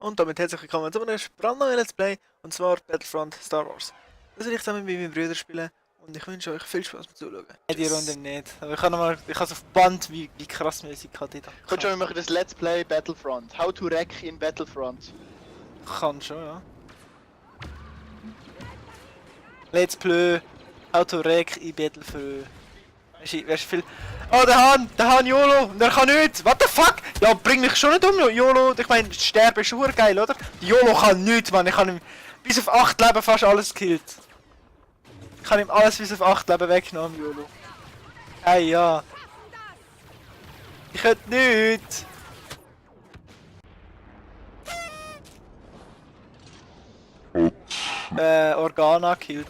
Und damit herzlich willkommen zu einem brandneuen Let's Play, und zwar Battlefront Star Wars. Das will ich zusammen mit meinen Brüdern spielen und ich wünsche euch viel Spaß beim Zuschauen. Die Runde nicht, aber ich habe es auf Band, wie krass mäßig ich da. Komm schon, wir machen das Let's Play Battlefront. How to wreck in Battlefront. Kann schon, ja. Let's Play How to wreck in Battlefront. Weißt du viel... Oh, der Hahn YOLO, und er kann nichts! What the fuck? Ja, bring mich schon nicht um, YOLO. Ich meine, sterben ist schon geil, oder? Die YOLO kann nichts, Mann. Ich habe ihm bis auf 8 Leben fast alles gekillt. Ich habe ihm alles bis auf 8 Leben weggenommen, YOLO. Hey, ja. Ich könnte nichts. Organa killt.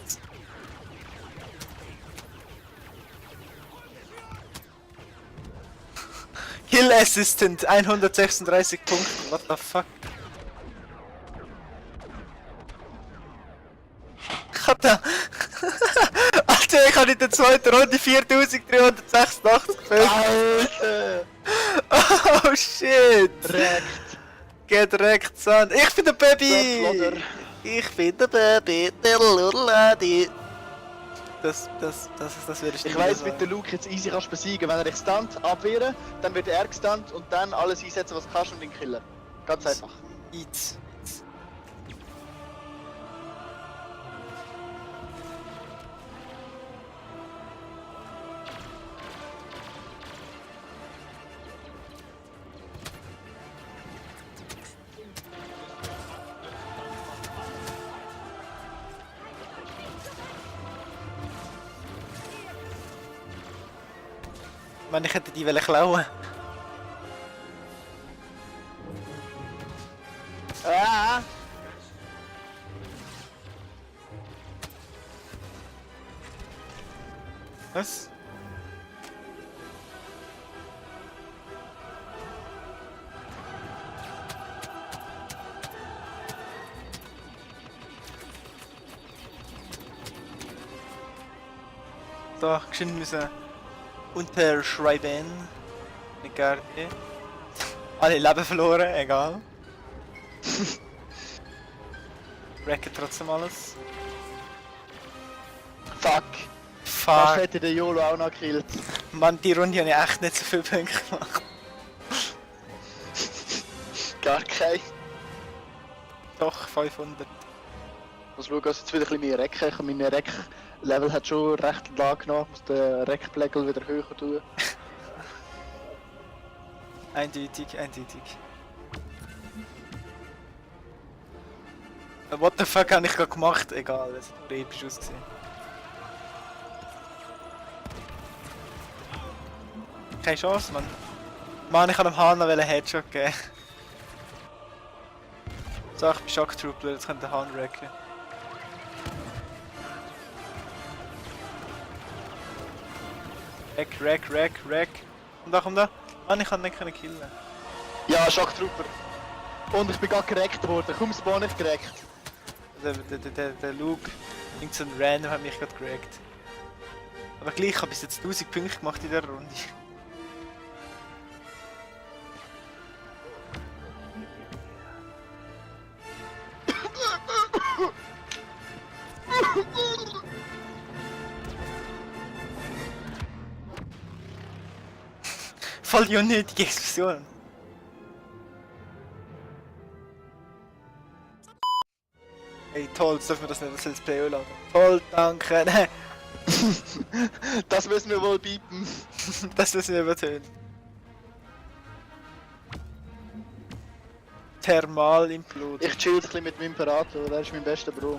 Kill Assistant, 136 Punkte, what the fuck? Alter, ich habe in der zweiten Runde 4386 gefällt. Alter! Oh shit! Wreckt! Geht direkt, Son. Ich bin der Baby! Bloodloader. Ich bin der Baby, der Little Lady. Das werde ich Ich weiss, mit der Luke jetzt easy kannst besiegen. Wenn er dich stunt, abwehren, dann wird er gestunt und dann alles einsetzen, was du kannst und ihn killen. Ganz einfach. Eats. Man, ich hätte die klauen. Ah! Was? So, geschwind müssen unterschreiben. Nicht gerne. Alle Leben verloren, egal. Wrecken trotzdem alles. Fuck! Fast Fuck. hätte der YOLO auch noch gekillt. Mann, die Runde habe ich echt nicht so viele Punkte gemacht. Gar kein. Doch, 500. Ich muss schauen, dass jetzt wieder ein bisschen mehr Recken. Meine Reck-Level hat schon recht lang genommen. Ich muss den Reck-Plegel wieder höher tun. Eindeutig, eindeutig. What the fuck habe ich gerade gemacht? Egal, das hat nur episch ausgesehen. Keine Chance, Mann. Mann, ich kann dem Hahn noch einen Headshot geben. So, ich bin Shock Trooper, jetzt kann der Hahn wrecken. Wreck. Komm da. Mann, ich kann nicht killen. Ja, Schocktrooper. Und ich bin gerade gereckt worden. Komm, spawn ich gereckt. Der Luke, irgend so ein Random hat mich gerade gerackt. Aber gleich, ich habe bis jetzt 1000 Punkte gemacht in der Runde. Voll die unnötige Explosion. Ey, toll, jetzt dürfen wir das nicht als Let's Play laden. Toll, danke. Nein, Das müssen wir wohl bieten. das müssen wir übertönen. Thermal Implode. Ich chill ein bisschen mit meinem Imperator, der ist mein bester Bro.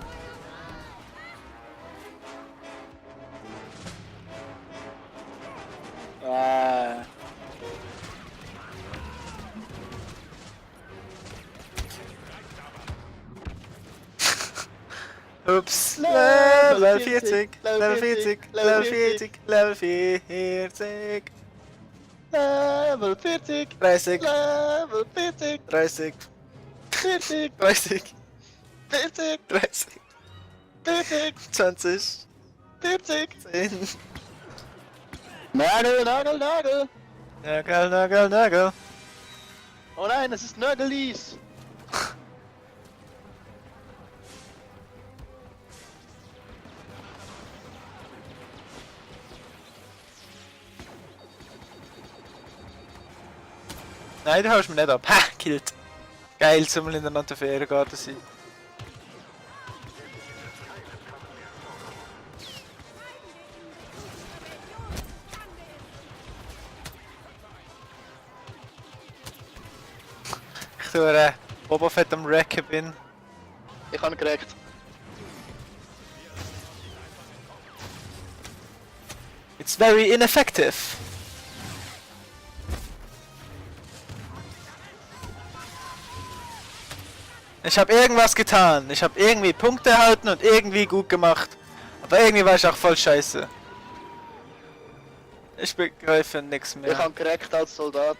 Ups, Level Level 40, 40, Level 40, Level 40, Level 40. Level 40, 30, Level 40, 30, 40, 30, 40, 30, 40, 20, 40. 10. Nagel! Nagel. Oh nein, es ist Nörgelis! Nein, du haust mich nicht ab. Ha, killt. Geil, zum in der Natafere geht das sein. Ich tue Boba Fett am Wrecken bin. Ich habe ihn geregt. It's very ineffective. Ich habe irgendwas getan. Ich habe irgendwie Punkte erhalten und irgendwie gut gemacht. Aber irgendwie war ich auch voll scheiße. Ich begreife nichts Ich mehr. habe ihn geregt als Soldat.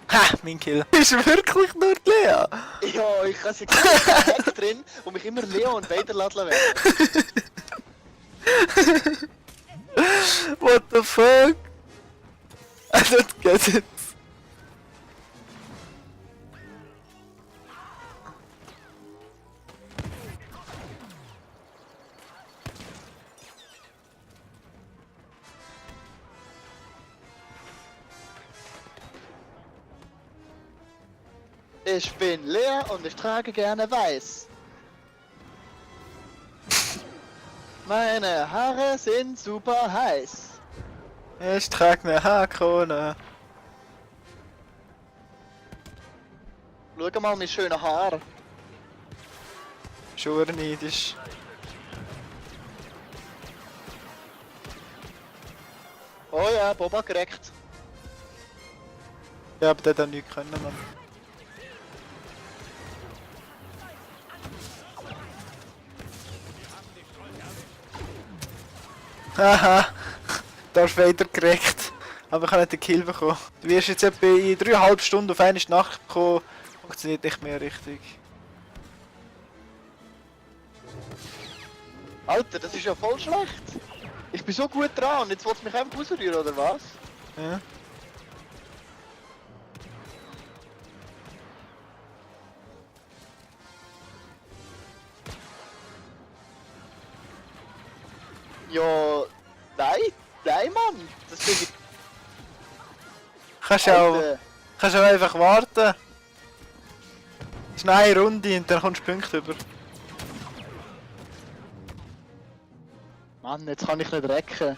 Ha, mein Kill. Ist wirklich nur die Lea. Ja, ich habe sie Hack drin und mich immer Leon und Vader lassen werden. What the fuck? I don't get it. Ich bin Lea und ich trage gerne weiß. Meine Haare sind super heiß. Ich trage eine Haarkrone. Schau mal meine schönen Haare. Schurneidisch. Oh ja, Boba geregt. Ja, aber der hat auch nichts können, Mann. Haha, Darth Vader gekriegt. Aber ich habe nicht den Kill bekommen. Du wirst jetzt etwa in 3,5 Stunden auf eine Nacht bekommen. Funktioniert nicht mehr richtig. Alter, das ist ja voll schlecht. Ich bin so gut dran und jetzt willst du mich einfach rausrühren, oder was? Ja. Ja, nein, Mann. Das finde ich... Kannst auch Alter. einfach warten. Das ist noch eine Runde und dann kommst du Punkte über. Mann, jetzt kann ich nicht recken.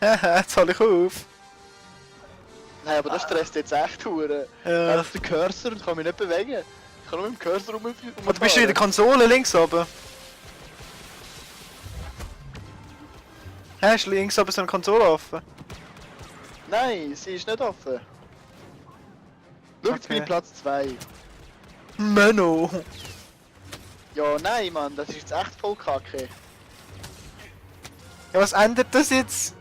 Haha, jetzt hol ich auf. Nein, aber das stresst jetzt echt hure. Ja. Einfach den Cursor und kann mich nicht bewegen. Ich kann nur mit dem Cursor rumfahren. Und du bist in der Konsole links oben. Hast du links oben so eine Konsole offen? Nein, sie ist nicht offen. Schau, jetzt bin ich Okay. Platz 2. Menno! Ja, nein, Mann, das ist jetzt echt voll kacke. Ja, was ändert das jetzt?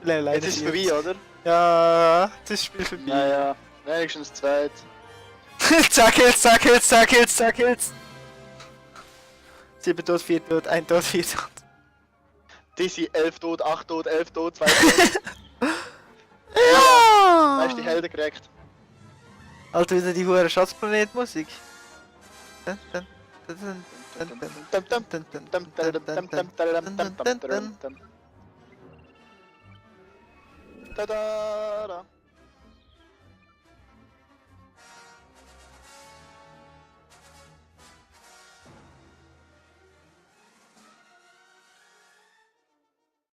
Leider Jetzt ist es vorbei, oder? Ja, das ist das Spiel vorbei. Naja, wenigstens zweit. zack jetzt, zack jetzt, zack jetzt, zack jetzt! 7 tot, 4 tot, 1 tot, 4 tot. Die sind 11 tot, 8 tot, 11 tot, 2 tot. Ja! Da hast du die Helden gekriegt. Alter, wieder die hure Schatzplanet-Musik. Tada!